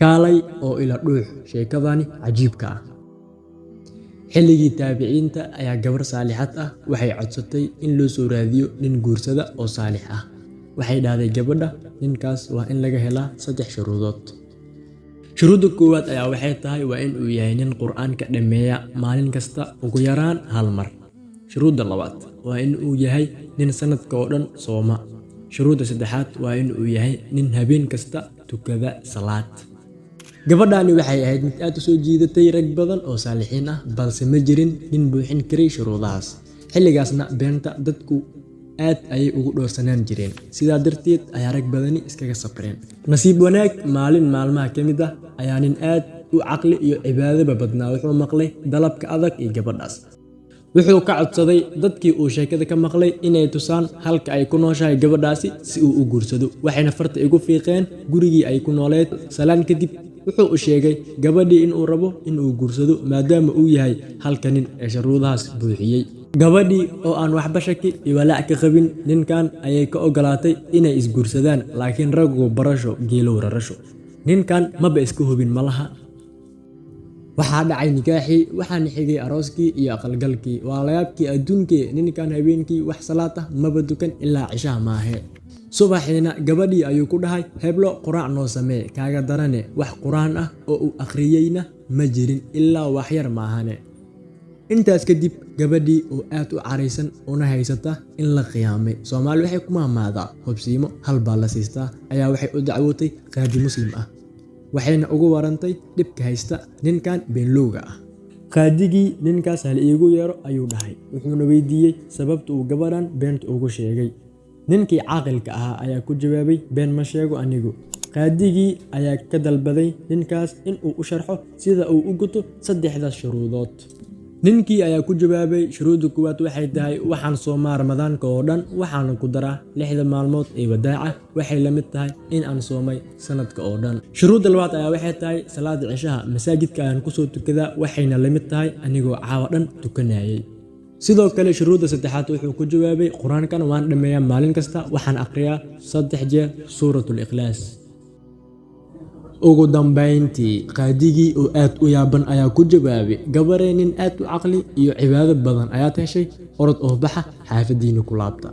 Kaalay oo ila dhuux sheekadani cajiibka ah. Xilligii taabiciinta ayaa gabar saalixad ah waxay codsatay in loo soo raadiyo nin guursada oo saalix ah. Waxay dhahday gabadha, ninkaas waa in laga helaa saddex shuruudood. Shuruudda koowaad ayaa waxay tahay waa in uu yahay nin Qur'aanka dhammeeya maalin kasta ugu yaraan hal mar. Shuruudda labaad waa in uu yahay nin sanadka oo dhan sooma. Shuruudda saddexaad waa in uu yahay nin habeen kasta tukada salaad. Gabadhani waxay ahayd mid aad u soo jiidatay rag badan oo saalixiin ah, balse ma jirin nin buuxin karay shuruudahaas. Xilligaasna beenta dadku aad ayay ugu dhowrsanaan jireen, sidaa darteed ayaa rag badani iskaga sabreen. Nasiib wanaag, maalin maalmaha ka mid ah ayaa nin aad u caqli iyo cibaadaba badnaa wuxuu maqlay dalabka adag ee gabadhaas. Wuxuu ka codsaday dadkii uu sheekada ka maqlay inay tusaan halka ay ku nooshahay gabadhaasi si uu u guursado. Waxayna farta igu fiiqeen gurigii ay ku nooleed. Salaan kadib wuxuu u sheegay gabadhii in uu rabo in uu guursado maadaama uu yahay halka nin ee shuruudahaas buuxiyey. Gabadhii oo aan waxba shaki iyo walaac ka qabin ninkan ayay ka ogolaatay inay isguursadaan, laakiin raggu barasho geelow rarasho. Ninkan maba iska hubin malaha. Waxaa dhacay nikaaxii, waxaana xigay arooskii iyo aqalgalkii. Waa layaabkii adduunkee, ninkan habeenkii wax salaad ah maba tukan ilaa cishaha maahe. Subaxiina gabadhii ayuu ku dhahay, heblo quraac noo samee, kaaga darane wax quraan ah oo uu akhriyeyna ma jirin ilaa wax yar maahane. Intaas kadib gabadhii oo aad u caraysan una haysata in la khiyaamay, Soomaali waxay ku mahmaadaa hobsiimo hal baa la siistaa, ayaa waxay u dacwootay qaadi muslim ah. Waxayna ugu warantay dhibka haysta ninkan beenlowga ah. Qaadigii ninkaas hal iigu yeero ayuu dhahay, wuxuuna weydiiyey sababta uu gabadhan beenta ugu sheegay. Ninkii caaqilka ahaa ayaa ku jawaabay, been ma sheego anigu. Qaadigii ayaa ka dalbaday ninkaas in uu u sharxo sida uu u guto saddexdaas shuruudood. Ninkii ayaa ku jawaabay, shuruudda koowaad waxay tahay waxaan soomaa Ramadaanka oo dhan, waxaana ku daraa 6 maalmood ee wadaaca, waxay la mid tahay in aan soomay sanadka oo dhan. Shuruudda labaad ayaa waxay tahay salaada cishaha masaajidka ayaan kusoo tukadaa, waxayna la mid tahay anigoo caawa dhan tukanayay. Sidoo kale shuruudda saddexaad wuxuu ku jawaabay, Qur'aankan waan dhammeeyaa maalin kasta, waxaan akhriyaa 3 jeer Suuratul Ikhlaas. Ugu dambeyntii, qaadigii oo aad u yaaban ayaa ku jawaabay, gabarey nin aad u caqli iyo cibaado badan ayaad heshay, orod oo baxa xaafadiina ku laabta.